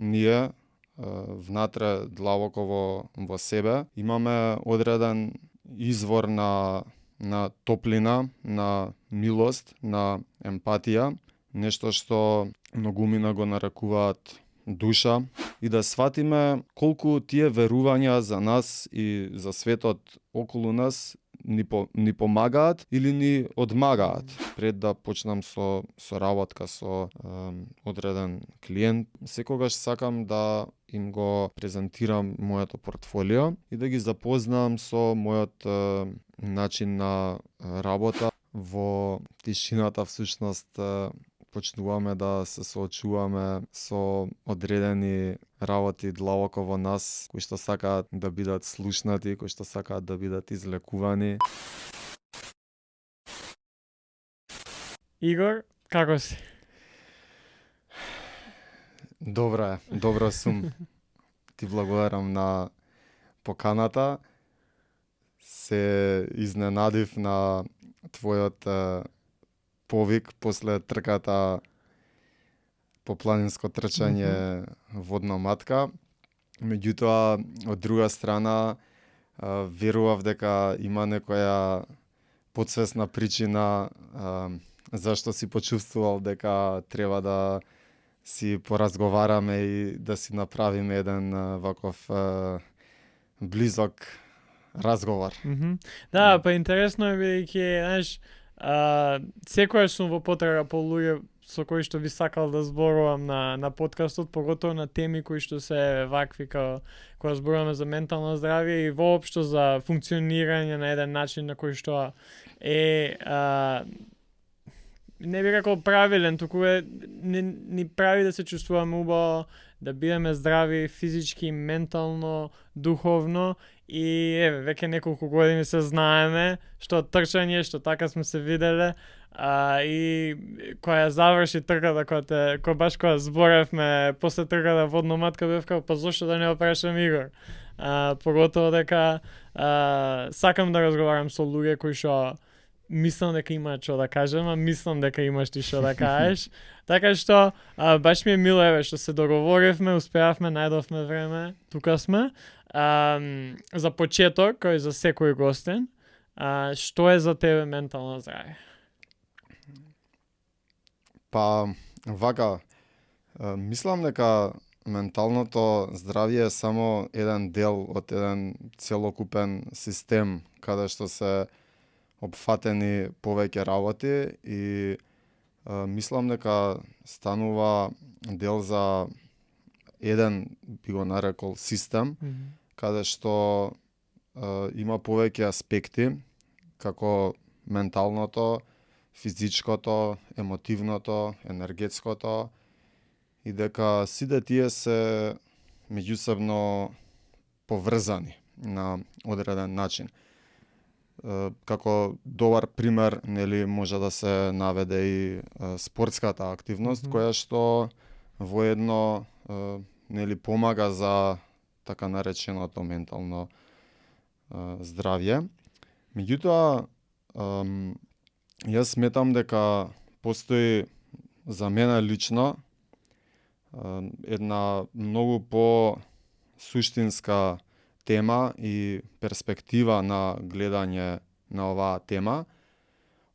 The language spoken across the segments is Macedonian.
ние внатре длабоко во себе имаме одреден извор на топлина, на милост, на емпатија, нешто што многумина го нарекуваат душа, и да сватиме колку тие верувања за нас и за светот околу нас ни помагаат или ни одмагаат. Пред да почнам со работка со одреден клиент, секогаш сакам да им го презентирам моето портфолио и да ги запознам со мојот начин на работа. Во тишината всушност почнуваме да се соочуваме со одредени работи длабоко во нас, кои што сакаат да бидат слушнати, кои што сакаат да бидат излекувани. Игор, како си? Добро сум. Ти благодарам на поканата. Се изненадив на твојот повик после трката по планинско трчање водна матка. Меѓутоа, од друга страна, верував дека има некоја подсвесна причина зашто си почувствувал дека треба да си поразговараме и да си направиме еден ваков близок разговор. Да, па интересно е бидејќи, знаеш, секојаш сум во потрага по луѓе со кои што би сакал да зборувам на подкастот, поготово на теми кои што се вакви кога зборуваме за ментално здравје и воопшто за функционирање на еден начин на кој што е не би рекол правилен, туку ни прави да се чувствуваме убаво, да бидеме здрави физички, ментално, духовно. И веќе неколку години се знаеме, што трчање, што така сме се виделе, и кога ја заврши трката, кога зборевме после трката водна матка, бевка, па зошто да не го прашам Игор? Поготово дека сакам да разговарам со луѓе кои што мислам дека имаат што да кажем, а мислам дека имаш ти што да кажеш. Така што баш ми е мило што се договоривме, успеавме, најдовме време, тука сме. За почеток, кој за секој гостен, што е за тебе ментално здравје? Па, вака, мислам дека менталното здравје е само еден дел од еден целокупен систем каде што се опфатени повеќе работи и мислам дека станува дел за еден, би го нарекол, систем, каде што има повеќе аспекти, како менталното, физичкото, емотивното, енергетското, и дека сите тие се меѓусебно поврзани на одреден начин. Како добар пример, нели, може да се наведе и спортската активност, која што воедно нели помага за така нареченото ментално здравје. Меѓутоа, јас сметам дека постои за мене лично една многу по-суштинска тема и перспектива на гледање на оваа тема,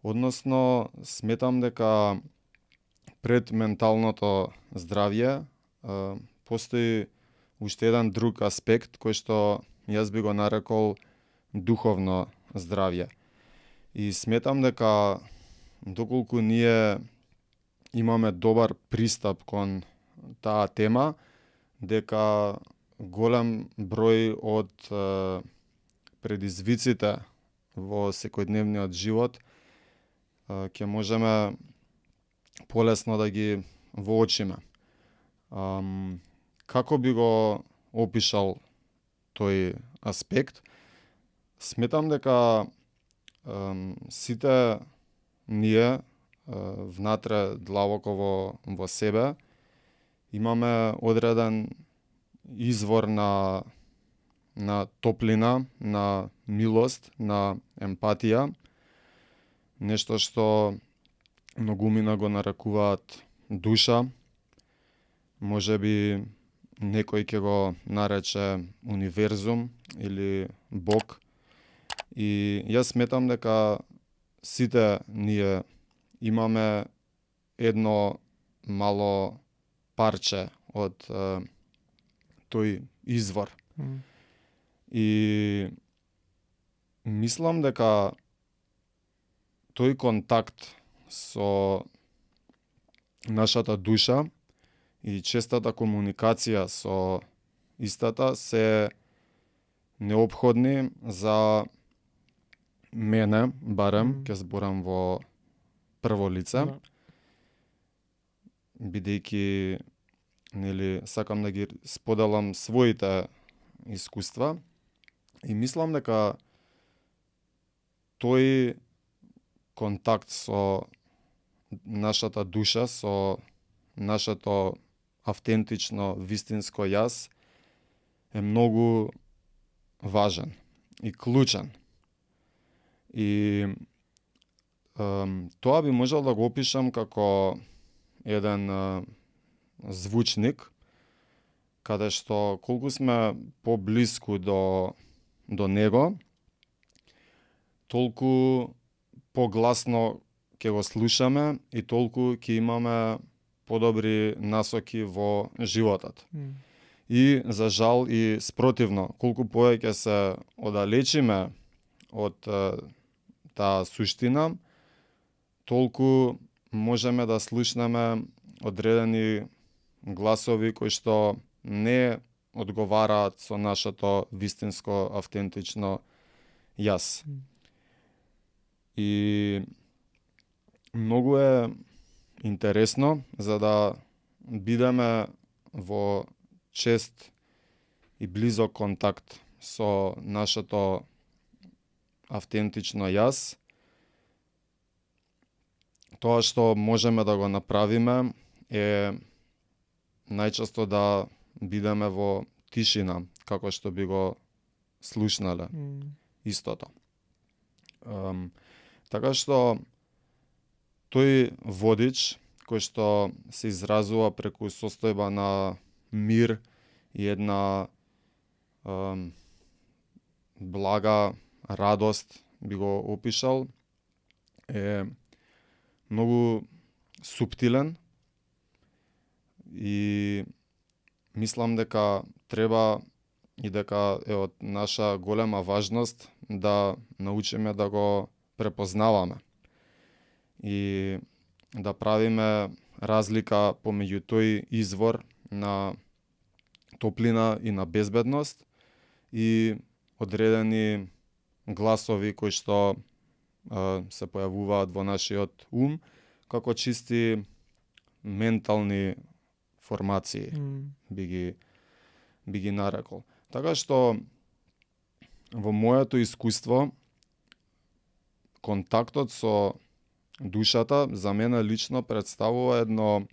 односно сметам дека пред менталното здравје постои уште еден друг аспект кој што јас би го нарекол духовно здравје. И сметам дека доколку ние имаме добар пристап кон таа тема, дека голем број од предизвиците во секојдневниот живот ќе можеме полесно да ги воочиме. Како би го опишал тој аспект? Сметам дека сите ние внатре длабоко во себе имаме одреден извор на топлина, на милост, на емпатија, нешто што многумина го нарекуваат душа, можеби некој ќе го нарече универзум или Бог. И јас сметам дека сите ние имаме едно мало парче од тој извор. И мислам дека тој контакт со нашата душа и честата комуникација со истата се неопходни за мене, барем, ќе зборам во прво лице, бидејќи сакам да ги споделам своите искуства и мислам дека тој контакт со нашата душа, со нашето автентично, вистинско јас е многу важен и клучен. И тоа би можел да го опишам како еден звучник, каде што колку сме поблиску до него, толку погласно ќе го слушаме и толку ќе имаме подобри насоки во животот. И за жал и спротивно, колку повеќе се оддалечиме од таа суштина, толку можеме да слушнеме одредени гласови кои што не одговараат со нашето вистинско, автентично јас. И многу е интересно за да бидеме во чест и близок контакт со нашето автентично јас. Тоа што можеме да го направиме е најчесто да бидеме во тишина, како што би го слушнале истото. Така што тој водич кој што се изразува преку состојба на мир и една блага радост, би го опишал, е многу суптилен и мислам дека треба и дека е од наша голема важност да научиме да го препознаваме и да правиме разлика помеѓу тој извор на топлина и на безбедност и одредени гласови кои што се појавуваат во нашиот ум како чисти ментални формации, би ги нарекол. Така што во моето искуство контактот со душата за мене лично представува едно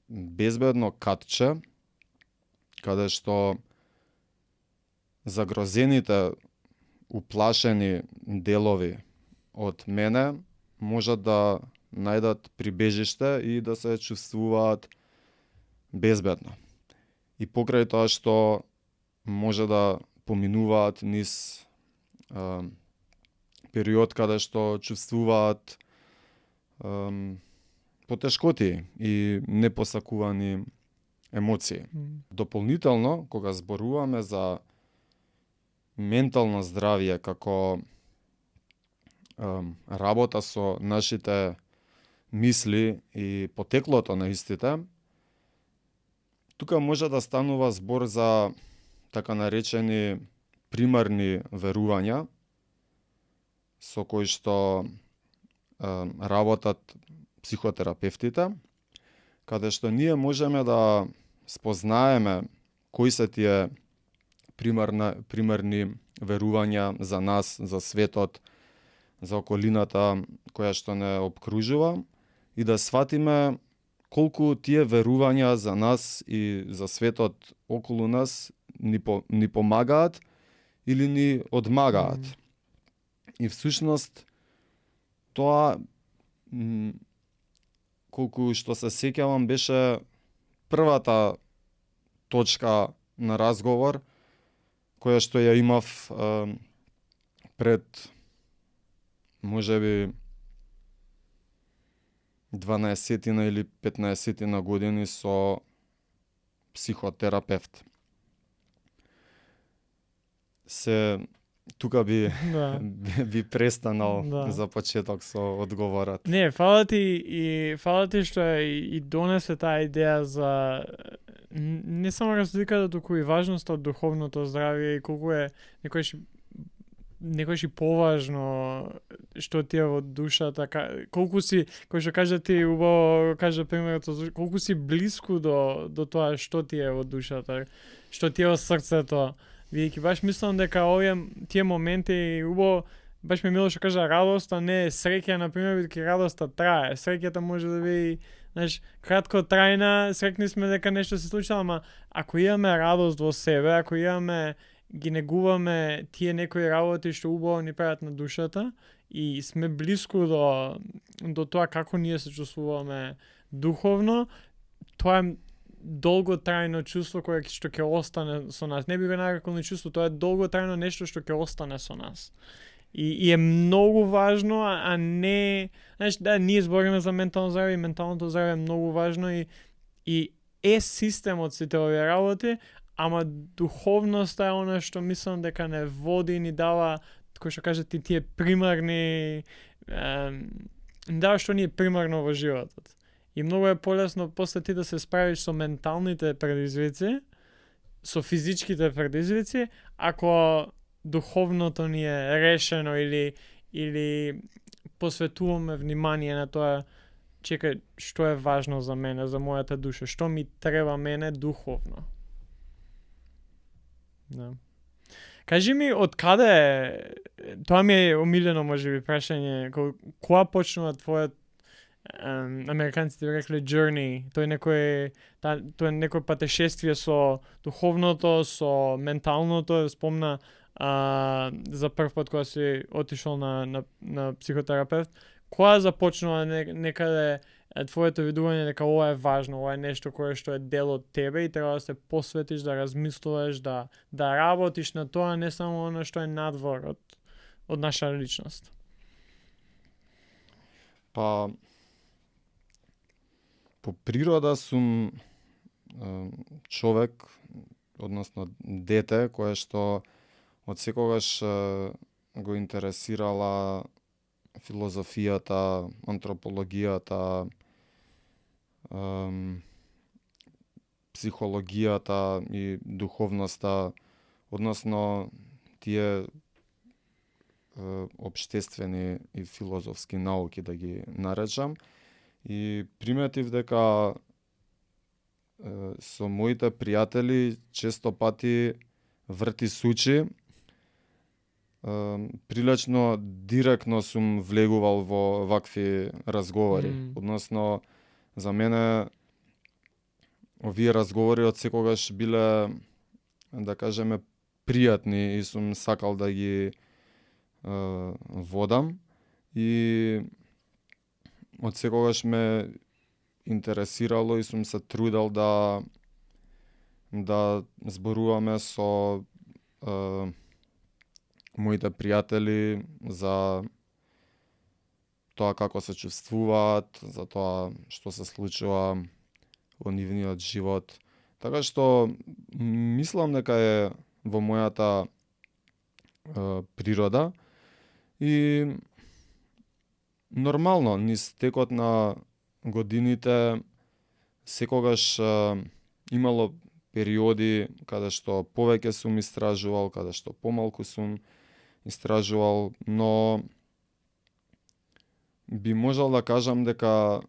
безбедно катче каде што загрозените, уплашени делови од мене можат да најдат прибежиште и да се чувствуваат безбедно. И покрај тоа што може да поминуваат низ период каде што чувствуваат потешкоти и непосакувани емоции. Дополнително, кога зборуваме за ментално здравје како работа со нашите мисли и потеклото на истите, тука може да станува збор за така наречени примарни верувања со кои што работат психотерапевтите, каде што ние можеме да спознаеме кои се тие примерни верувања за нас, за светот, за околината која што не обкружува и да сватиме колку тие верувања за нас и за светот околу нас ни помагаат или ни одмагаат. И всушност тоа колку што се сеќавам беше првата точка на разговор која што ја имав пред можеби 12 или 15 години со психотерапевт. Тука би Да. би престанал Да. за почеток со одговорот. Не, фала ти што и донесе таа идеја за не само разликата, туку и важноста од духовното здравје и колку е некојаш и поважно што ти е во душата, колку си, кој што кажа ти убаво кажа примерот, колку си блиску до тоа што ти е во душата, што ти е во срцето. Бидејќи баш мислам дека тие моменти убаво баш ми мило што кажа радост, а не среќа, на пример, бидејќи радоста трае. Среќата може да биде, знаеш, кратко трајна, среќни сме дека нешто се случило, ама ако имаме радост во себе, ако ги негуваме тие некои работи што убаво ни прават на душата и сме блиску до тоа како ние се чувствуваме духовно, тоа е долготрајно чувство кое што ќе остане со нас. Не би го нарекол ни чувство, тоа е долготрајно нешто што ќе остане со нас. И е многу важно, а не, знаеш, да, ние збориме за ментално здравје и менталното здравје е многу важно и е системот сите овие работи, ама духовноста е она што мислам дека не води, ни дава, кој што кажа ти, тие примарни, ни дава што ни е примарно во животот. И многу е полесно после ти да се справиш со менталните предизвици, со физичките предизвици, ако духовното ни е решено или посветуваме внимание на тоа, чекај, што е важно за мене, за мојата душа, што ми треба мене духовно. Да. Кажи ми, од каде, тоа ми е омилено можеби прашање, кога почнува твојот, американците рекле journey, тоа е некој патешествие со духовното, со менталното, спомна за прв пат кога си отишол на психотерапевт, кога започнува некаде твоето видување дека ова е важно, ова е нешто кое што е дел од тебе и треба да се посветиш, да размислуваш, да работиш на тоа, не само оно што е надвор од наша личност. Па по природа сум човек, односно дете, кое што од секогаш го интересирала филозофијата, антропологијата, психологијата и духовноста, односно тие општествени и филозофски науки, да ги наречам. И приметив дека со моите пријатели често пати врти сучи, прилично директно сум влегувал во вакви разговори. Односно, за мене овие разговори од секогаш биле, да кажеме, пријатни и сум сакал да ги водам и од секогаш ме интересирало и сум се трудел да зборуваме со моите пријатели за тоа како се чувствуваат, за тоа што се случува во нивниот живот. Така што мислам дека е во мојата природа и нормално низ текот на годините секогаш имало периоди каде што повеќе сум истражувал, каде што помалку сум истражувал, но би можел да кажам дека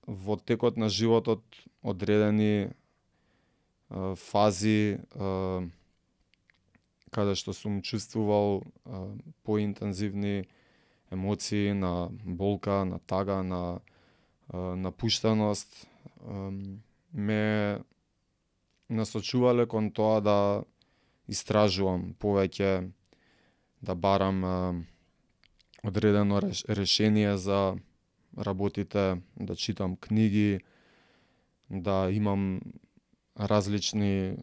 во текот на животот одредени фази каде што сум чувствувал поинтензивни емоции на болка, на тага, на напуштеност, ме насочувале кон тоа да истражувам повеќе, да барам одредено решение за работите, да читам книги, да имам различни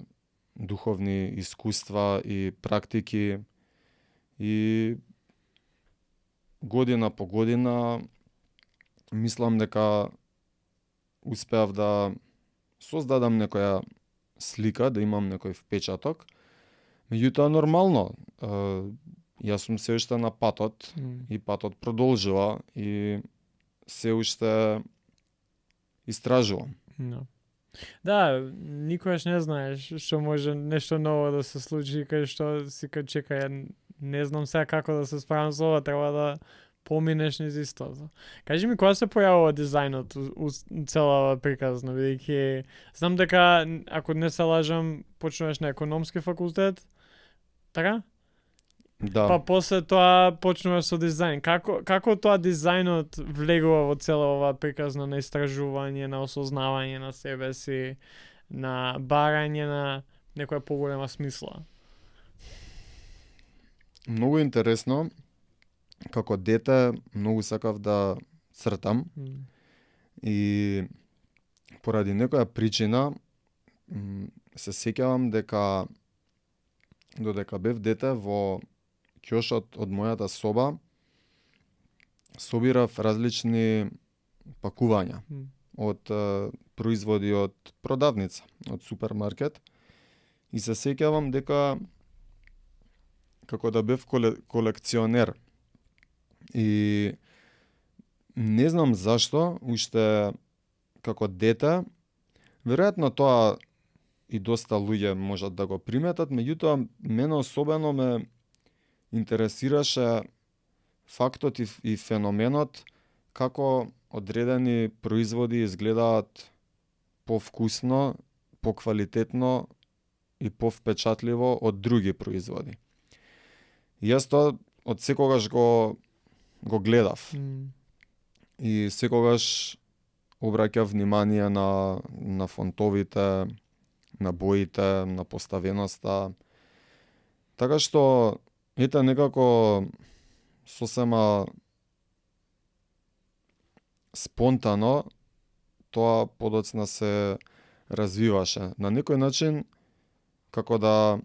духовни искуства и практики и година по година мислам дека успеав да создадам некоја слика, да имам некој впечаток. Меѓутоа нормално, јас сум се уште на патот и патот продолжува и се уште истражувам. Да, никогаш не знаеш што може нешто ново да се случи, кај што си чекај, не знам сега како да се справам со ова, треба да поминеш низ истото. Кажи ми, кога се појавува дизајнот у цела приказна, бидејќи знам дека, ако не се лажам, почнуваш на економски факултет, така? Да. Па после тоа почнуваш со дизајн. Како тоа дизајнот влегува во цела оваа приказна на истражување, на осознавање на себе си, на барање на некоја поголема смисла? Многу интересно. Како дете многу сакав да цртам и поради некоја причина се сеќавам дека додека бев дете во ќошот од мојата соба собирав различни пакувања од производи од продавница, од супермаркет и се сеќавам дека како да бев колекционер и не знам зашто, уште како дете, веројатно тоа и доста луѓе можат да го приметат, меѓутоа мене особено ме интересираше фактот и феноменот како одредени производи изгледаат повкусно, поквалитетно и повпечатливо од други производи. И јас тоа од секогаш го гледав. И секогаш обраќав внимание на фонтовите, на боите, на поставеноста. Така што, ете, некако сосема спонтано тоа подоцна се развиваше. На некој начин, како да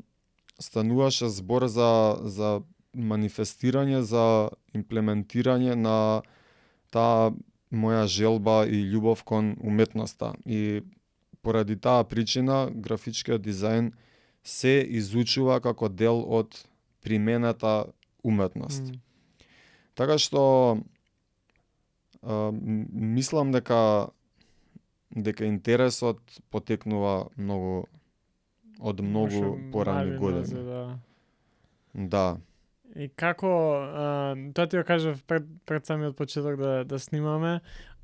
стануваше збор за манифестирање, за имплементирање на таа моја желба и љубов кон уметноста. И поради таа причина графичкиот дизајн се изучува како дел од примената уметност. Така што мислам дека интересот потекнува од многу порани години. Да. И како, тоа ти го кажав пред самиот почеток да снимаме,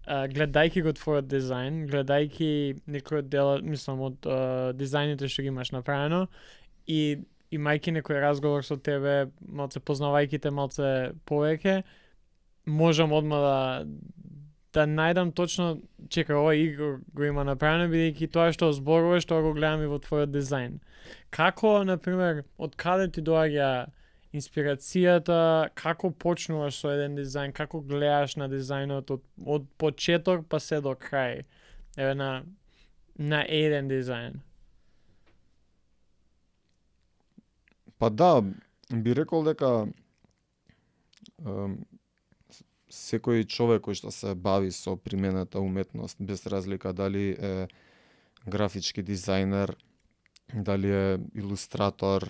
гледајќи го твојот дизајн, гледајќи некој дел, мислам, од дизајните што ги имаш направено и имајќи некој разговор со тебе, малце познавајќи те малце повеќе, можам одма да најдам точно, чекај, ова Игор го има направено, бидејќи тоа што зборуваш, тоа го гледам и во твојот дизајн. Како, например, од каде ти доаѓа инспирацијата, како почнуваш со еден дизајн, како гледаш на дизајнот од почеток па се до крај, еве на еден дизајн? Па да, би рекол дека секој човек кој што се бави со примената уметност, без разлика дали е графички дизајнер, дали е илустратор,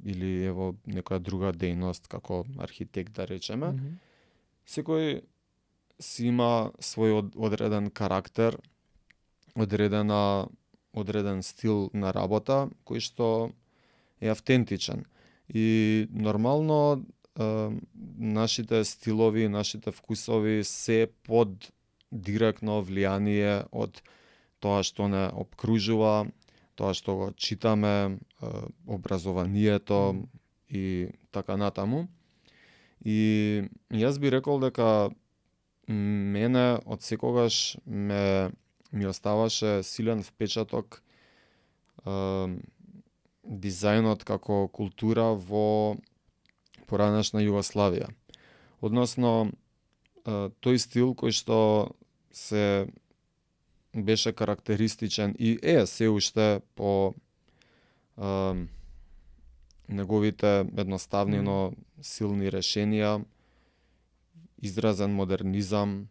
или ево некоја друга дејност како архитект да речеме, секој си има свој одреден карактер, одреден стил на работа кој што е автентичен. И нормално нашите стилови, нашите вкусови се под директно влијание од тоа што не обкружува, тоа што го читаме, образованието и така натаму. И јас би рекол дека мене од секогаш ми оставаше силен впечаток дизајнот како култура во поранешна Југославија. Односно, тој стил кој што се беше карактеристичен и се уште по неговите едноставни, но силни решенија, изразен модернизам,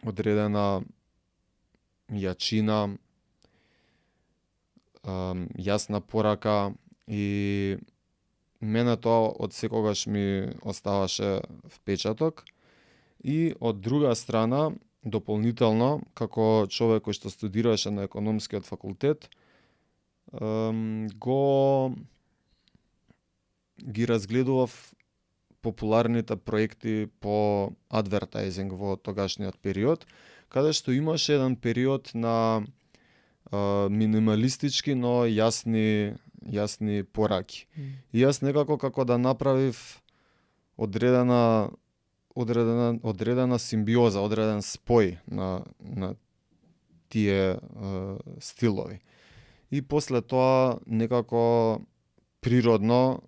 одредена јачина, јасна порака, и мене тоа од секогаш ми оставаше впечаток. И од друга страна, дополнително, како човек кој што студираше на економскиот факултет, ги разгледував популарните проекти по адвертајзинг во тогашниот период, каде што имаше еден период на минималистички, но јасни пораки. И јас некако како да направив одредена симбиоза, одреден спој на тие стилови. И после тоа некако природно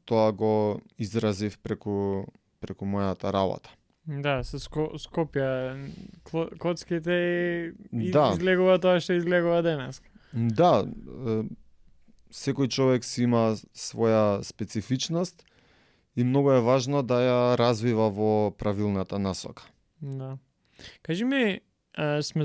тоа го изразив преку мојата работа. Да, со Скопје коцките Да. излегува тоа што излегува денес. Да, секој човек си има своја специфичност и многу е важно да ја развива во правилната насока. Да. Кажи ми, сме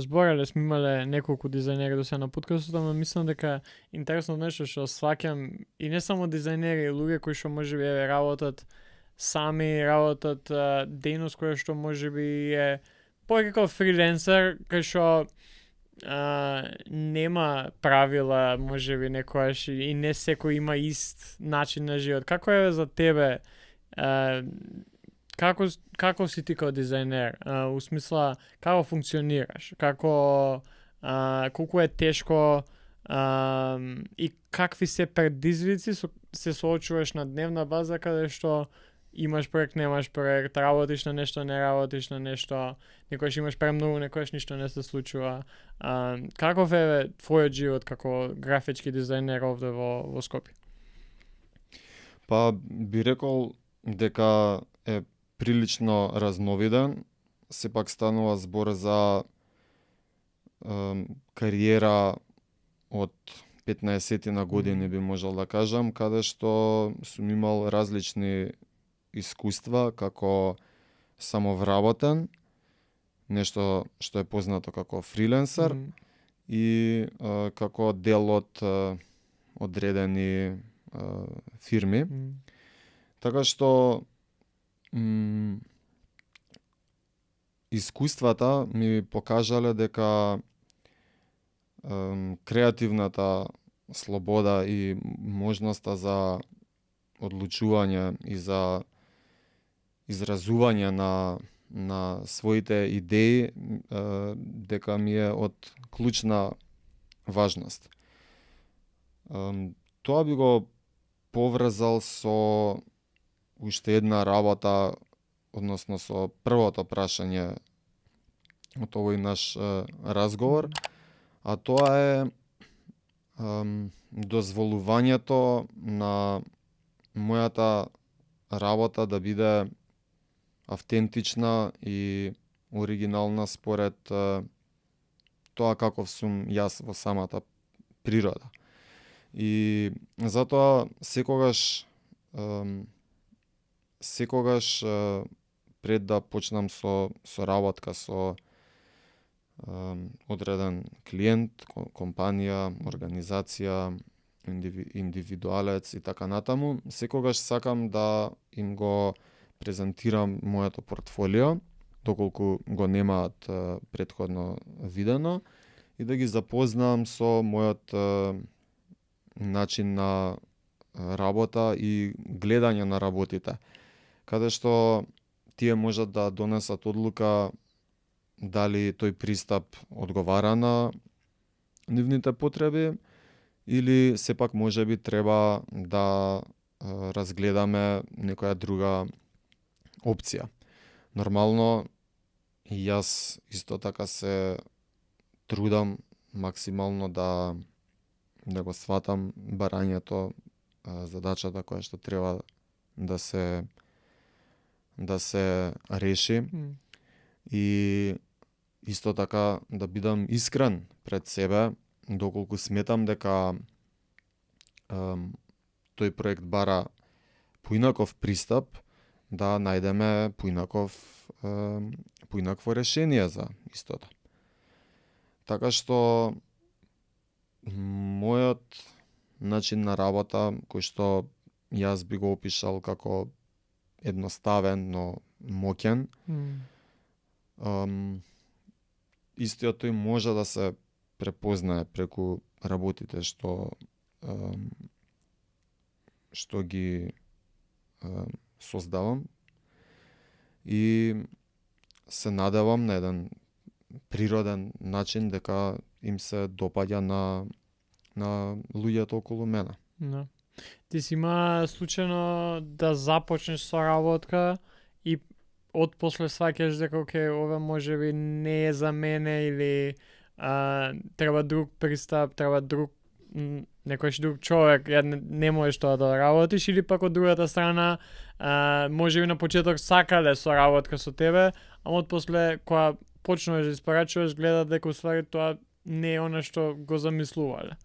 имале неколку дизајнери до сега на подкастот, ама мислам дека интересно нешто што сваќам, и не само дизајнери, луѓе кои што можеби работат сами, работат дејност која што можеби е повеќе како фриленсер, кај што нема правила, можеби некојаш, и не секој има ист начин на живот. Како е за тебе? Како си ти како дизајнер? У смисла, како функционираш? Колку е тешко и какви се предизвици се соочуваш на дневна база, каде што имаш проект, немаш проект, работиш на нешто, не работиш на нешто, некојаш имаш премногу, некојаш ништо не се случува. Каков е твојот живот како графички дизајнер овде во Скопје? Па би рекол дека е прилично разновиден, сепак станува збор за кариера од 15 на години, би можел да кажам, каде што сум имал различни искуства како самовработен, нешто што е познато како фриленсер, и како дел од одредени фирми. Така што искуствата ми покажале дека креативната слобода и можноста за одлучување и за изразување на своите идеи дека ми е од клучна важност. Тоа би го поврзал со уште една работа, односно со првото прашање од овој наш разговор, а тоа е дозволувањето на мојата работа да биде автентична и оригинална според тоа каков сум јас во самата природа. И затоа секогаш пред да почнам со работка со одреден клиент, компанија, организација, индивидуалец и така натаму, секогаш сакам да им го презентирам моето портфолио, доколку го немаат претходно видено, и да ги запознам со мојот начин на работа и гледање на работите, каде што тие можат да донесат одлука дали тој пристап одговара на нивните потреби или сепак можеби треба да разгледаме некоја друга опција. Нормално, и јас исто така се трудам максимално да го сватам барањето, задачата која што треба да се реши. И исто така да бидам искрен пред себе, доколку сметам дека тој проект бара поинаков пристап, да најдеме поинакво решение за истото. Така што мојот начин на работа, кој што јас би го опишал како едноставен, но моќен, истиот тој може да се препознае преку работите што ги создавам, и се надевам на еден природен начин дека им се допаѓа на луѓето околу мене. Да. Ти си има случајно да започнеш со работка и отпосле сваќаш дека ова можеби не е за мене, или треба друг пристап, треба друг некојаш друг човек, ја не можеш тоа да работиш, или пак од другата страна можеби на почеток сакале соработка со тебе, а отпосле кога почнуваш да испорачуваш, гледат дека уствари тоа не е она што го замислувале.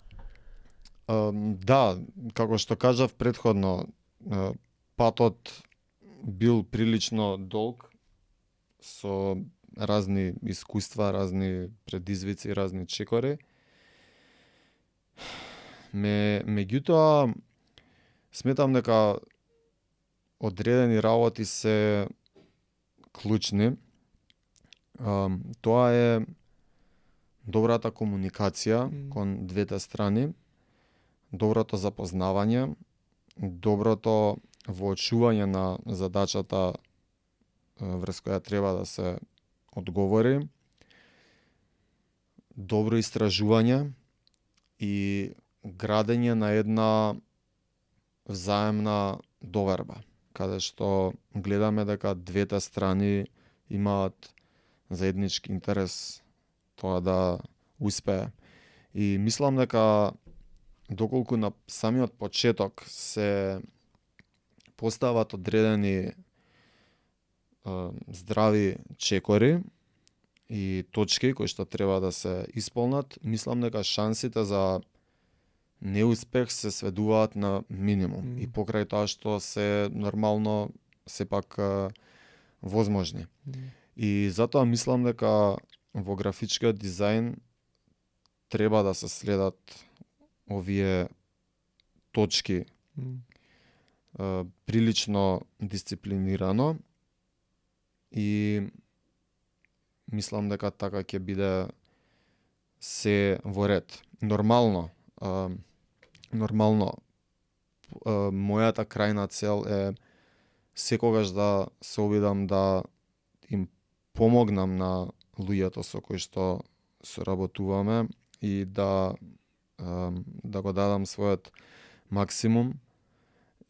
Да, како што кажав претходно, патот бил прилично долг, со разни искуства, разни предизвици, разни чекори. Меѓутоа, сметам дека одредени работи се клучни. Тоа е добрата комуникација кон двете страни, доброто запознавање, доброто воочување на задачата врз која треба да се одговори, добро истражување и градење на една взаемна доверба, каде што гледаме дека двете страни имаат заеднички интерес тоа да успее. И мислам дека доколку на самиот почеток се постават одредени здрави чекори и точки кои што треба да се исполнат, мислам дека шансите за неуспех се сведуваат на минимум. И покрај тоа што се нормално сепак возможни. И затоа мислам дека во графичкиот дизајн треба да се следат овие точки прилично дисциплинирано, и мислам дека така ќе биде се во ред. Нормално, мојата крајна цел е секогаш да се обидам да им помогнам на луѓето со кои што соработуваме и да го дадам својот максимум.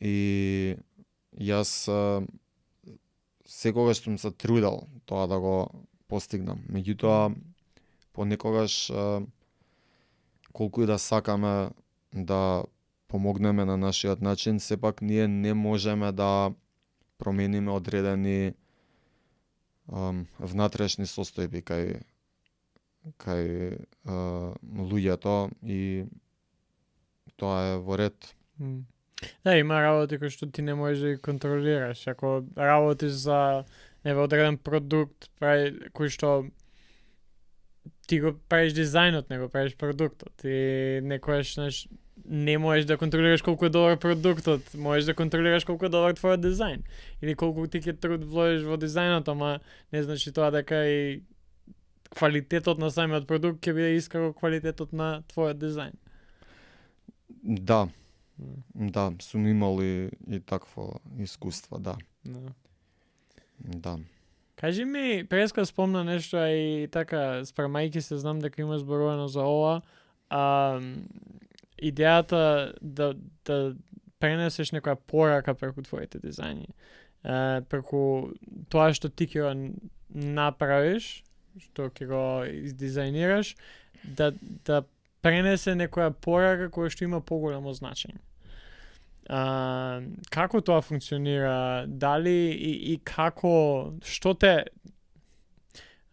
И јас секогаш сум се трудел тоа да го постигнам. Меѓутоа, понекогаш, колку и да сакаме да помогнеме на нашиот начин, сепак ние не можеме да промениме одредени внатрешни состојби кај луѓето, и тоа е во ред. Да, има работи кои што ти не можеш да ги контролираш. Ако работиш за одреден продукт, кој што ти го правиш дизајнот, не го правиш продуктот, и некојаш не можеш да контролираш колку е добар продуктот, можеш да контролираш колку е добар твојот дизајн, или колку ти ќе труд вложиш во дизајнот, ама не значи тоа дека и квалитетот на самиот продукт ќе биде иска како квалитетот на твојот дизајн. Да, сум имал и такво искуство, да. Кажи ми, преска спомна нешто, и така, спремајќи се, знам дека има зборувано за ова, идејата да пренесеш некоја порака преку твоите дизајни, преку тоа што ти ќе го направиш, што ќе го издизајнираш, да пренесе некоја порака која што има поголемо значење. Како тоа функционира? Дали и како, што те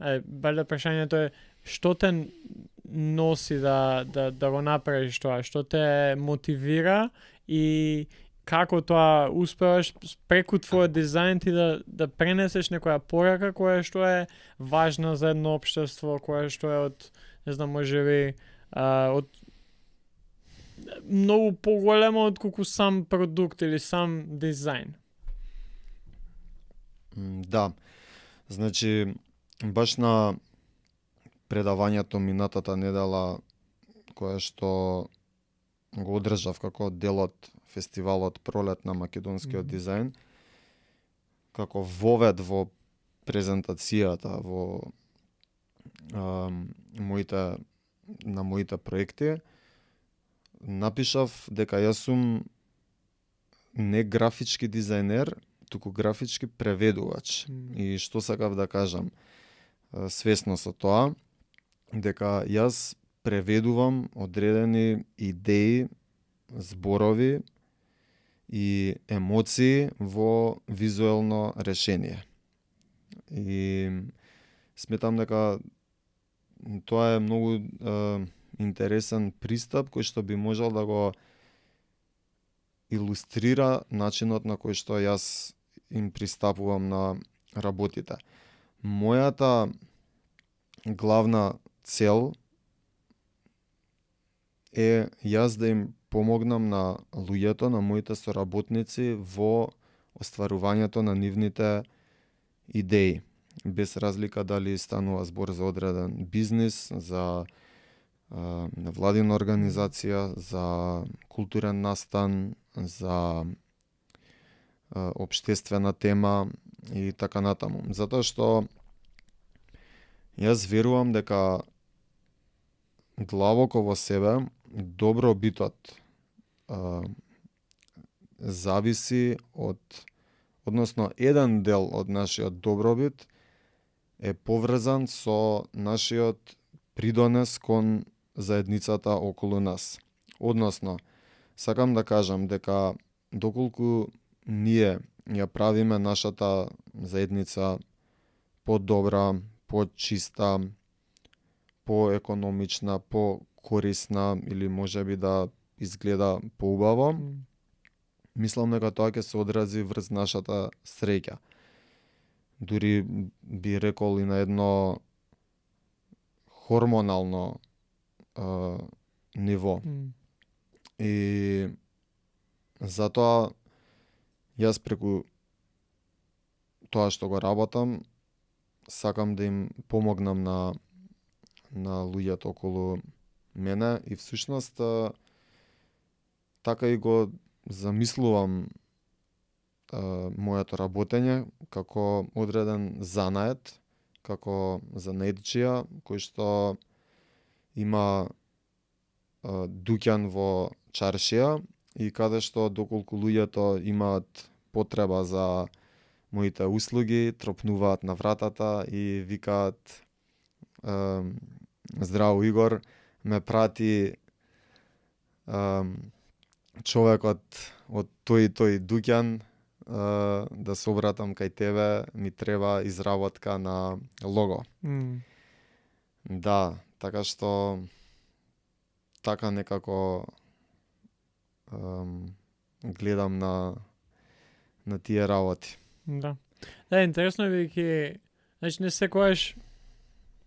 Валјда прашањето е што те носи да го направиш тоа, што те мотивира и како тоа успеваш преку твојот дизајн ти да пренесеш некоја порака која што е важна за едно општество, која што е од, не знам, можеби од многу поголемо од колку сам продукт или сам дизајн. Да. Значи, баш на предавањето минатата недела кое што го одржав како дел од фестивалот Пролет на македонскиот дизајн, како вовед во презентацијата во моите проекти, напишав дека јас сум не графички дизајнер, туку графички преведувач. И што сакав да кажам, свесно со тоа, дека јас преведувам одредени идеи, зборови и емоции во визуелно решение. И сметам дека тоа е многу интересен пристап кој што би можел да го илустрира начинот на кој што јас им пристапувам на работите. Мојата главна цел е јас да им помогнам на луѓето, на моите соработници во остварувањето на нивните идеи. Без разлика дали станува збор за одреден бизнис, за невладина организација, за културен настан, за општествена тема и така натаму. Затоа што јас верувам дека длабоко во себе добробитот зависи односно еден дел од нашиот добробит е поврзан со нашиот придонес кон заедницата околу нас. Односно, сакам да кажам дека доколку ние ја правиме нашата заедница подобра, почиста, поекономична, покорисна или можеби да изгледа поубаво, мислам дека тоа ќе се одрази врз нашата среќа. Дури би рекол и на едно хормонално ниво. И затоа јас преку тоа што го работам, сакам да им помогнам на луѓето околу мене и всушност така и го замислувам моето работење како одреден занает, како занаетчија кој што има дуќан во чаршија и каде што доколку луѓето имаат потреба за моите услуги, тропнуваат на вратата и викаат здраво Игор, ме прати човекот од тој и тој дуќан да се обратам кај тебе, ми треба изработка на лого. Да, така што така некако гледам на тие работи. Да. Да, интересно е бидејќи значи не секогаш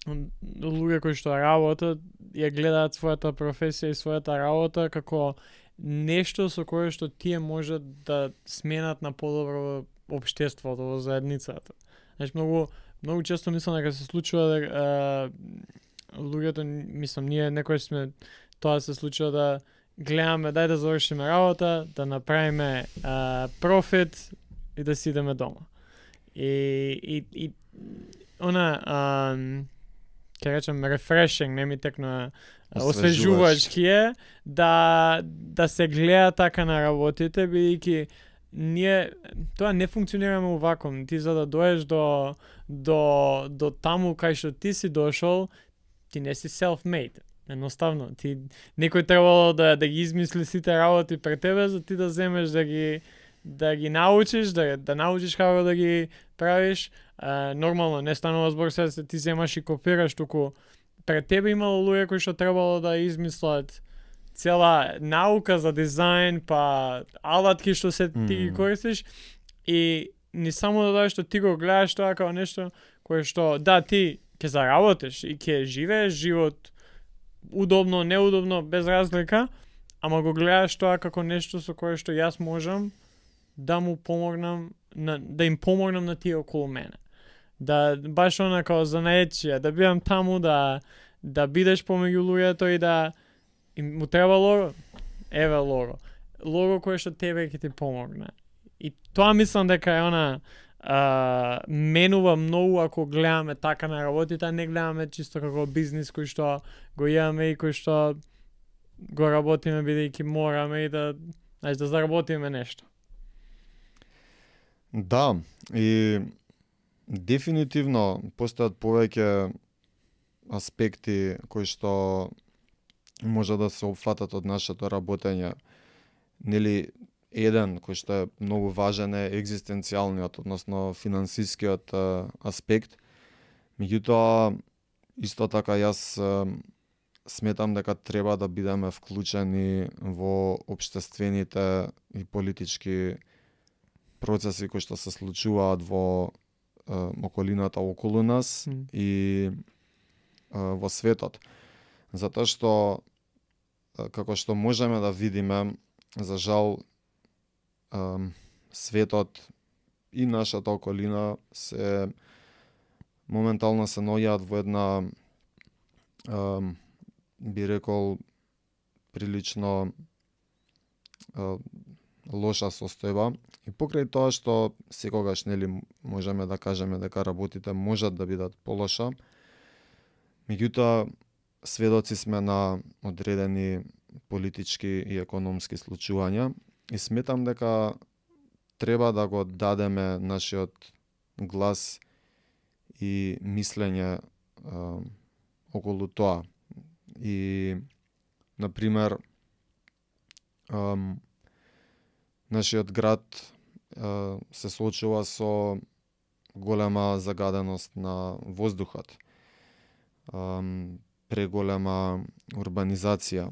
луѓе кои што работат ја гледаат својата професија и својата работа како нешто со кое што тие можат да сменат на подобро општеството, во заедницата. Значи многу често мислам дека се случува дека луѓето, мислам, ние некој сме тоа се случува да гледаме, дај да завршиме работа, да направиме профит и да си идеме дома. И она ќе речем refreshing, не ми текна освежувачки е да се гледа така на работите, бидејќи ние тоа не функционираме овако. Ти за да доеш до таму кај што ти си дошол, ти не си self-made. Едноставно, ти некој требало да ги измисли сите работи пред тебе за ти да земеш да ги научиш, да научиш како да ги правиш. Нормално не станува збор се ти земаш и копираш, туку пред тебе имало луѓе кои што требало да измислат цела наука за дизајн, па алатки што се ти ги користиш, и не само да дадеш што ти го гледаш тоа како нешто кое што да ти ќе заработиш и ќе живееш живот удобно, неудобно, без разлика, ама го гледаш тоа како нешто со кое што јас можам да му помогнам, да им помогнам на тие околу мене. Да баш онако занаечија, да бидам таму, да бидеш помеѓу луѓето и да им му треба лого. Еве лого. Лого кое што тебе ќе ти помогне. И тоа мислам дека е она менува многу ако гледаме така на работите, а не гледаме чисто како бизнис кој што го имаме и кој што го работиме бидејќи мораме и да заработиме нешто. Да, и дефинитивно постојат повеќе аспекти кои што може да се опфатат од нашето работење. Нели, еден кој што е многу важен е екзистенцијалниот, односно финансискиот аспект. Меѓутоа, исто така јас сметам дека треба да бидеме вклучени во општествените и политички процеси кои што се случуваат во околината околу нас и во светот. Затоа што, како што можеме да видиме, за жал, светот и нашата околина се моментално се наоѓаат во една би рекол прилично лоша состојба, и покрај тоа што секогаш нели можеме да кажеме дека работите можат да бидат полоша, меѓутоа сведоци сме на одредени политички и економски случувања и сметам дека треба да го дадеме нашиот глас и мислење околу тоа. И, например, нашиот град се соочува со голема загаденост на воздухот, преголема урбанизација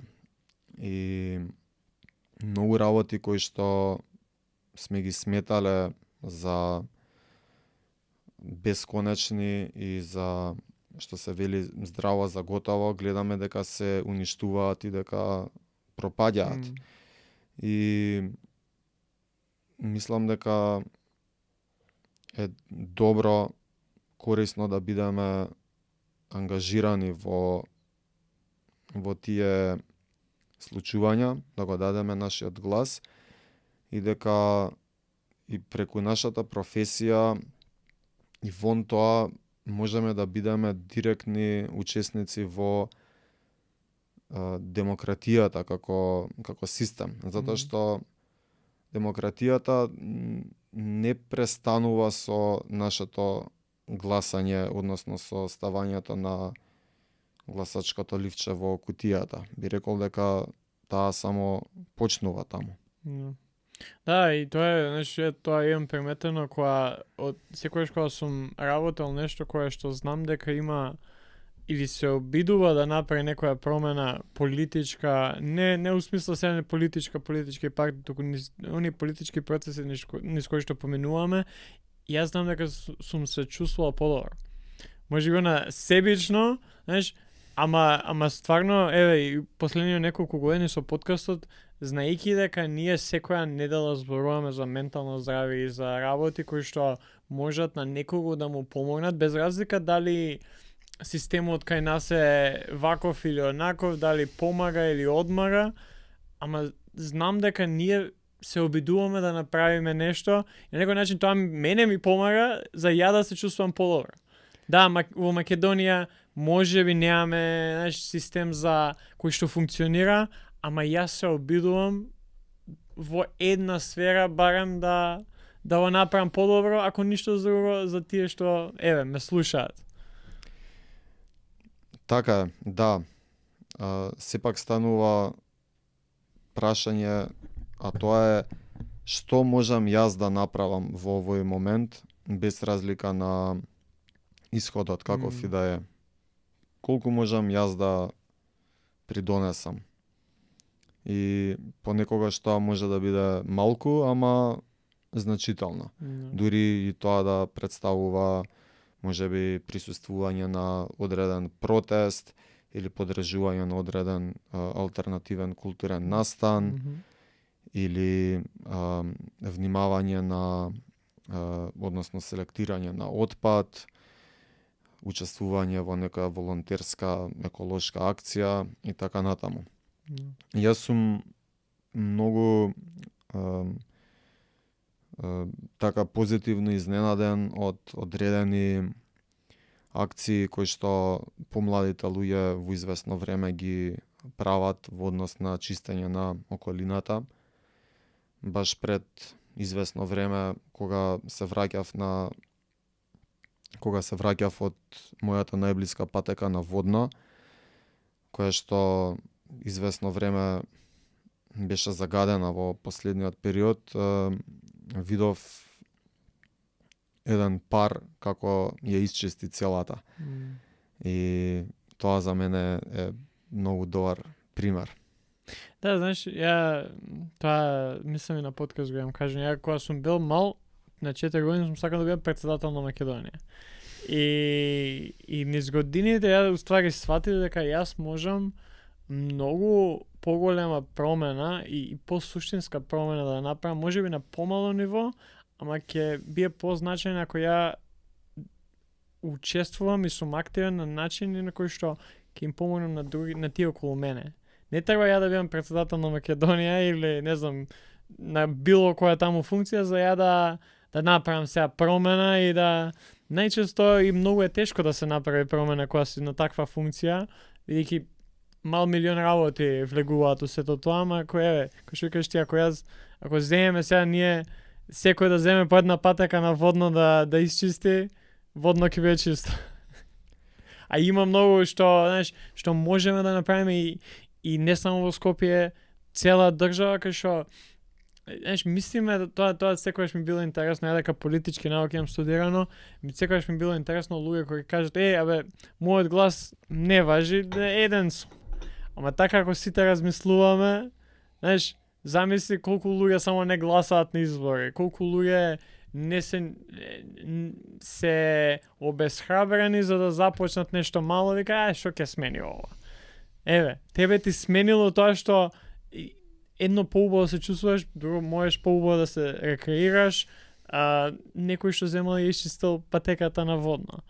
и многу работи кои што сме ги сметале за бесконечни и за, што се вели, здраво за готово, гледаме дека се уништуваат и дека пропаѓаат. И мислам дека е добро, корисно да бидеме ангажирани во тие случувања, да го дадеме нашиот глас и дека и преку нашата професија и вон тоа можеме да бидеме директни учесници во демократијата како систем, затоа што демократијата не престанува со нашето гласање, односно со ставањето на гласачкото ливче во кутијата. Би рекол дека таа само почнува таму. Да, и тоа е, значи, тоа имам приметено кога од секојаш кога сум работел нешто кое што знам дека има или се обидува да направи некоја промена политичка, не у смисло се не политички партии, туку они политички процеси низ кои што поменуваме, јас знам дека сум се чувствувал подобро. Може би на себично, знаеш, ама стварно, еве, и последниот неколку години со подкастот, знаејќи дека ние секоја недела зборуваме за ментално здравје и за работи кои што можат на некого да му помогнат, без разлика дали системот кај нас е ваков или онаков, дали помага или одмара, ама знам дека ние се обидуваме да направиме нешто и на некој начин тоа мене ми помага за ја да се чувствувам подобро. Да, во Македонија може би немаме, знаеш, систем за кој што функционира, ама јас се обидувам во една сфера барем да го направам подобро, ако ништо друго за тие што еве ме слушаат. Така, да. Сепак станува прашање, а тоа е што можам јас да направам во овој момент, без разлика на исходот каков и да е. Колку можам јас да придонесам. И понекогаш тоа може да биде малку, ама значително. Дури и тоа да представува можеби присуствување на одреден протест или подржување на одреден алтернативен културен настан или внимавање на односно селектирање на отпад, учествување во некоја волонтерска еколошка акција и така натаму. Јас сум многу така позитивно изненаден од одредени акции кои што помладите луѓе во известно време ги прават во однос на чистење на околината. Баш пред известно време кога се враќав од мојата најблиска патека на Водно, која што известно време беше загадена во последниот период, видов еден пар како ја исчисти целата. И тоа за мене е многу добар пример. Да, знаеш, ја тоа мислам и на подкаст го јам кажам, ја кога сум бил мал, на 4 години сум сакал да бидам претседател на Македонија. И низ годините ја уствари сватив дека јас можам многу поголема промена и посуштинска промена да направам, можеби на помало ниво, ама ќе бие позначајна ако ја учествувам и сум активен на начини на кои што ќе им помогнам на други, на тие околу мене. Не треба ја да бидам претседател на Македонија или не знам на било која таму функција за ја да направам сега промена и да најчесто и многу е тешко да се направи промена кога си на таква функција, бидејќи мал милион работи влегуваат у сето тоа, ама кој што кажеш ти, ако земеме сега ние секој да земе по една патека на Водно да исчисти, Водно ќе биде чисто. А има многу што, знаеш, што можеме да направиме и не само во Скопје, цела држава кај што знаеш, мислиме тоа секогаш ми било интересно, ја дека политички науки имам студирано, секогаш ми било интересно луѓе кои кажат мојот глас не важи, еден сум. Ама така ако сите размислуваме, знаеш, замисли колку луѓе само не гласаат на избори, колку луѓе не се обесхрабрени за да започнат нешто мало, вика, што ќе смени ова? Тебе ти сменило тоа што едно поубаво се чувствуваш, друго можеш поубаво да се рекреираш, некој што земал и исчистил патеката на Водно.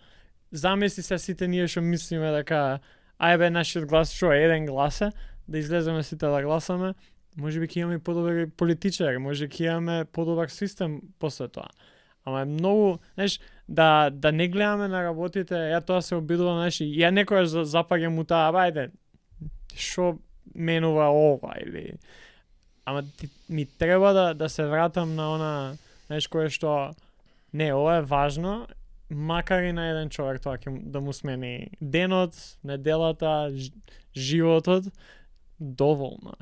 Замисли се сите ние што мислиме дека нашиот глас што е еден глас е, да излеземе сите да гласаме, може би ќе имаме подобри политичари, може ќе имаме подобар систем после тоа. Ама е многу, знаеш, да не гледаме на работите, ја тоа се обидувам, знаеш, ја некојаш запаѓам у таа, што менува ова или ама ми треба да се вратам на она, знаеш, кое што не, ова е важно, макар и на еден човек тоа ќе да му смени денот, неделата, животот, доволно.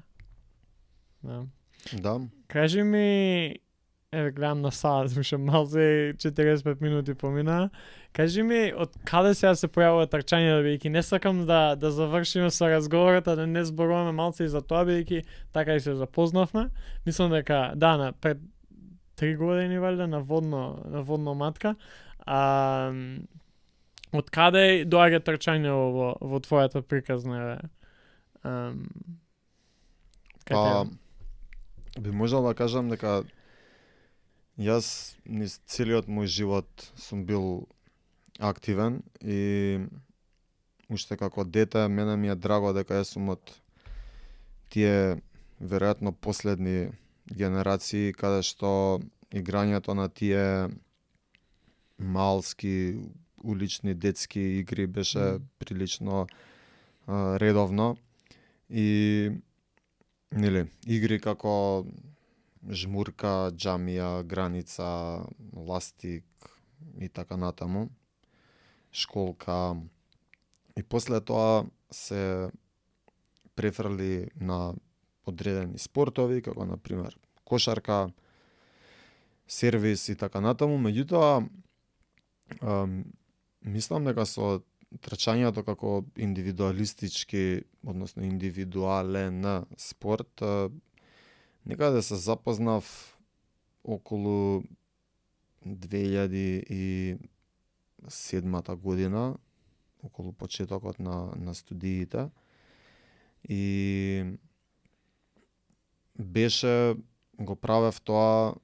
Да. Кажи ми, гледам на саат, слушам малце 45 минути помина. Кажи ми, од каде сега се појавува трчањето, бидејќи не сакам да завршиме со разговорот, да не зборуваме малце и за тоа, бидејќи така и се запознавме. Мислам дека на пред 3 години валјда на Водно матка. Од каде доаѓа трчање во твојата приказна? Би можел да кажам дека јас низ целиот мој живот сум бил активен и уште како дете мене ми е драго дека јас сум од тие веројатно последни генерации каде што играњето на тие малски улични детски игри беше прилично редовно и игри како жмурка, џамија, граница, ластик и така натаму, школка. И после тоа се префрли на одредени спортови, како на пример кошарка, сервис и така натаму, меѓутоа мислам дека со трчањето како индивидуалистички, односно индивидуален спорт, некаде се запознав околу 2007 година, околу почетокот на студиите, и го правев тоа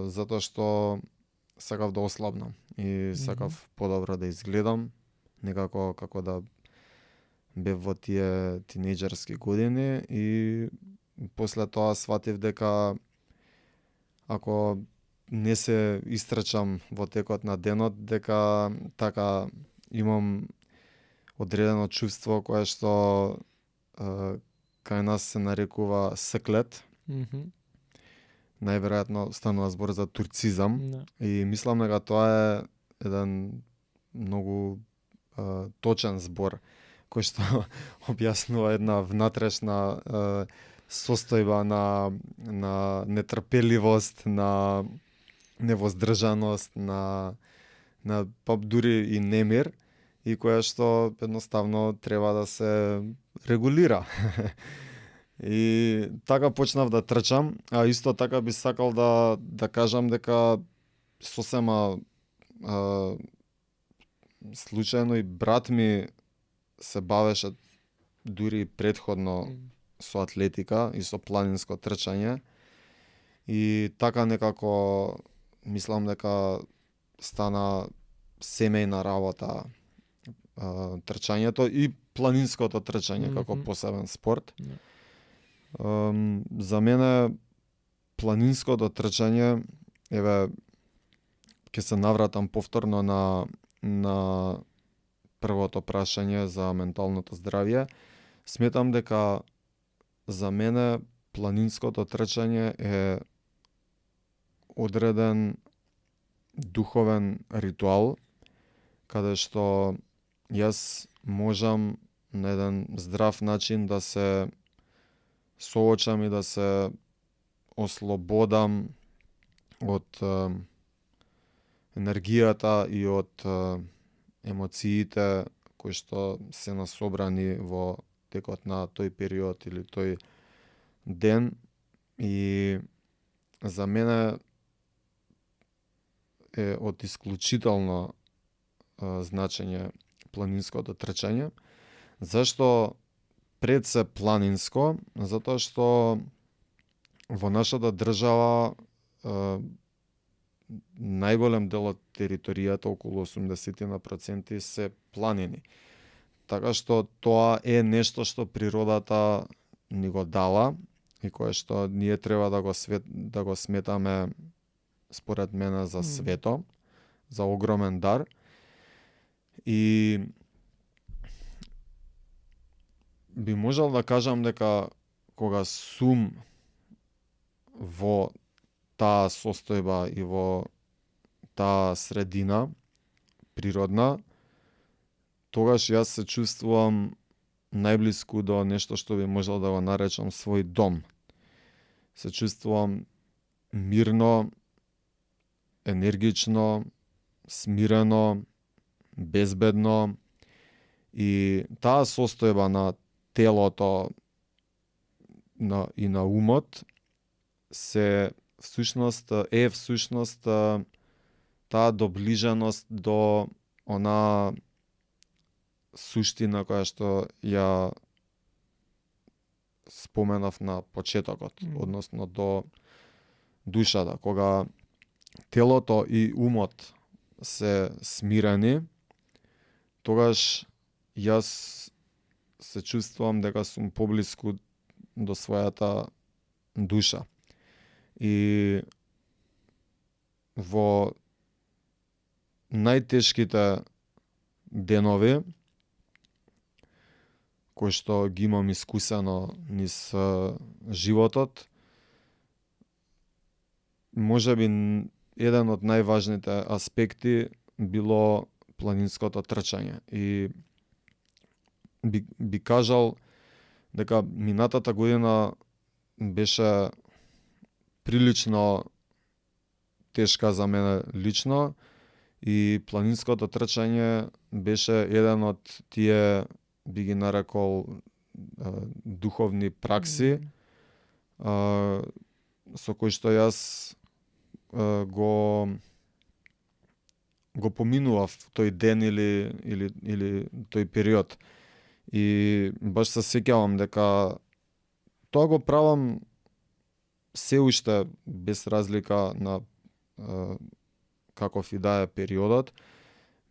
затоа што сакав да ослабнам и сакав подобро да изгледам, некако како да бев во тие тинејџерски години, и после тоа сватив дека ако не се истрчам во текот на денот, дека така имам одредено чувство кое што кај нас се нарекува склет. Најверојатно станува збор за турцизам. И мислам дека тоа е еден многу точен збор кој што објаснува една внатрешна состојба на нетрпеливост, на невоздржаност, на па дури и немир, и која што едноставно треба да се регулира. И така почнав да трчам, а исто така би сакал да кажам дека сосема случајно и брат ми се бавеше дури предходно со атлетика и со планинско трчање, и така некако мислам дека стана семејна работа трчањето и планинското трчање како посебен спорт. За мене планинското трчање, еве ќе се навратам повторно на првото прашање за менталното здравје. Сметам дека за мене планинското трчање е одреден духовен ритуал, каде што јас можам на еден здрав начин да се соочам и да се ослободам од енергијата и од емоциите кои што се насобрани во текот на тој период или тој ден. И за мене е од исклучително значење планинското трчање. Зашто пред се планинско? Затоа што во нашата држава најголем дел од територијата, околу 80% се планини. Така што тоа е нешто што природата ни го дала и кое што ние треба да го сметаме, според мене, за свето, за огромен дар. И би можел да кажам дека кога сум во таа состојба и во таа средина природна, тогаш јас се чувствувам најблиску до нешто што би можел да го наречам свој дом. Се чувствувам мирно, енергично, смирено, безбедно, и таа состојба на телото и на умот е всушност таа доближеност до она суштина која што ја споменав на почетокот, односно до душата. Кога телото и умот се смирени, тогаш јас се чувствувам дека сум поблиску до својата душа. И во најтешките денови, кои што ги имам искусено низ животот, можеби еден од најважните аспекти било планинското трчање. И би кажал дека минатата година беше прилично тешка за мене лично и планинското трчање беше еден од тие, би ги нарекол, духовни пракси, со кои што јас го поминував тој ден или тој период. И баш се сеќавам дека тоа го правам се уште без разлика на каков и да е периодот.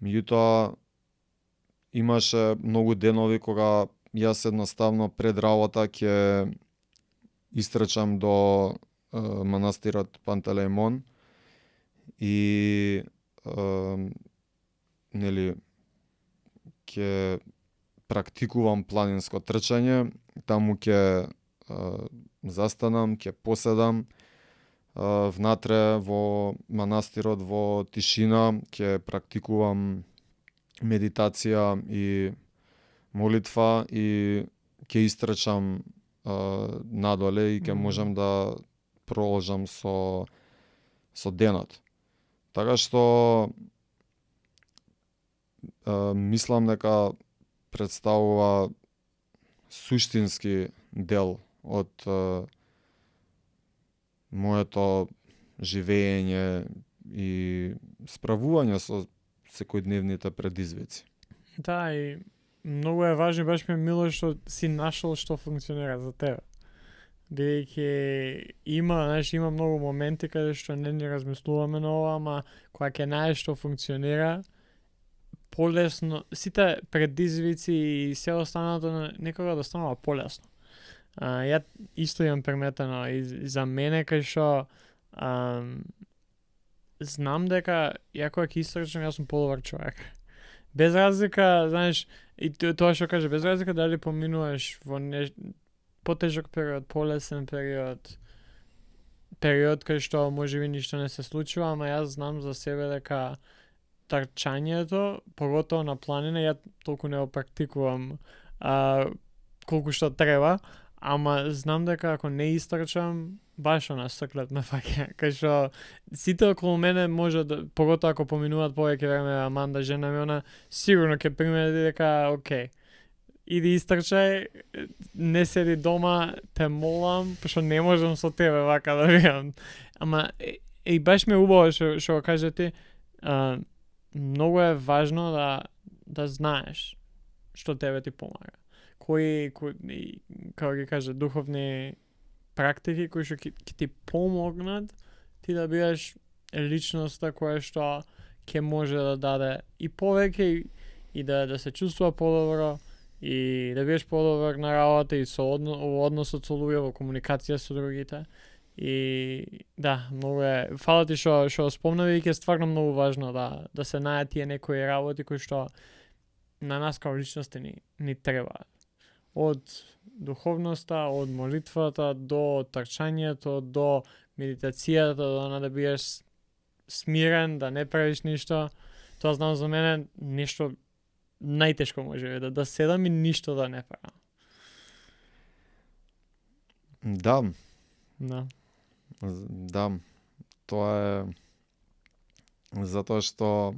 Меѓутоа имаше многу денови кога јас едноставно пред работа ќе истрчам до манастирот Пантелеимон и нели ќе практикувам планинско трчање, таму ќе застанам, ќе поседам внатре во манастирот во тишина, ќе практикувам медитација и молитва и ќе истрчам надоле и ќе можам да проложам со денот. Така што мислам дека представува суштински дел од моето живење и справување со секојдневните предизвици. Да, и многу е важно, баш ми е мило што си нашол што функционира за тебе. Бидејќи има многу моменти каде што не ни размислуваме на ова, ама кога ќе најдеш што функционира, полесно, сите предизвици и се останато некога да станува полесно. Ја исто имам приметено и за мене кај што знам дека ја кога ќе истрчам, јас сум подобар човек. Без разлика, знаеш, и тоа што каже, без разлика дали поминуваш во потежок период, полесен период кај што можеби ништо не се случува, ама јас знам за себе дека трчањето, поготово на планина, ја толку не го практикувам колку што треба, ама знам дека ако не истрчам, баш срклет ме фаќа, кај што сите околу мене може да, поготово ако поминуваат повеќе време, Аманда, жена ми, она сигурно ќе примети дека окей, иди истрчај, не седи дома, те молам, пошто не можам со тебе вака да бидам. Ама баш ме убаво што го кажете, многу е важно да знаеш што тебе ти помага. Кои како ги кажа, духовни практики кои што ќе ти помогнат ти да бидеш личноста која што ќе може да даде и повеќе и да се чувствува подобро и да бидеш подобар на работа и во односот со луѓе, во комуникација со другите. И да, многу е, фала ти што спомна, веќе е стварно многу важно да се најдат тие некои работи кои што на нас како личности ни треба. Од духовноста, од молитвата до трчањето, до медитацијата, до да бидеш смирен, да не правиш ништо. Тоа знам за мене нешто најтешко може да седам и ништо да не правам. Да, тоа е затоа што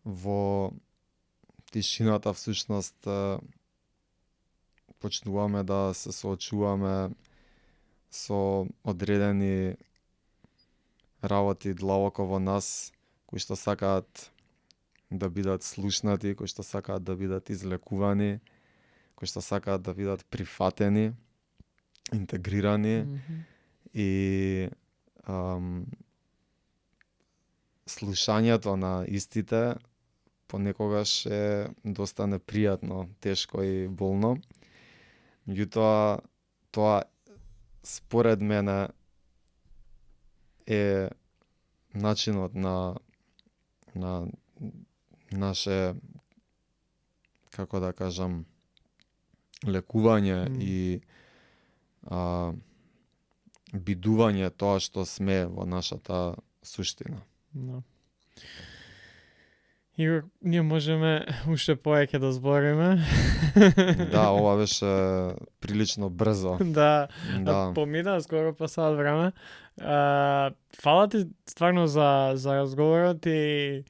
во тишината всушност почнуваме да се соочуваме со одредени работи длабоко во нас, кои што сакаат да бидат слушнати, кои што сакаат да бидат излекувани, кои што сакаат да бидат прифатени, интегрирани. И слушањето на истите понекогаш е доста непријатно, тешко и болно. Меѓутоа, тоа според мене е начинот на наше, како да кажам, лекување и бидување тоа што сме во нашата суштина. Да. И ние можеме уште повеќе да збориме. Да, ова беше прилично брзо. Да, Да. помина скоро па сат време. Фала ти стварно за разговорот и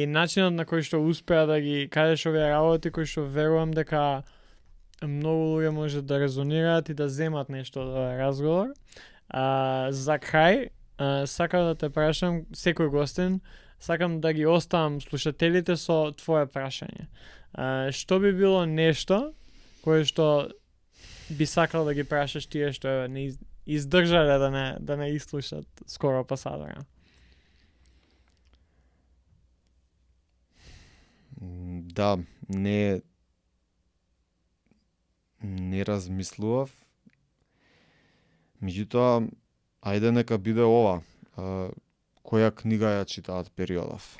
начинот на кој што успеа да ги кажеш овие работи, кои што верувам дека многу луѓе може да резонираат и да земат нешто од овој разговор. За крај, сакам да те прашам, секој гостин, сакам да ги оставам слушателите со твое прашање. Што би било нешто кое што би сакал да ги прашаш тие што не издржале да не изслушат скоро па сат време? Да, не размислував. Меѓутоа, ајде нека биде ова. Која книга ја читаат периодов?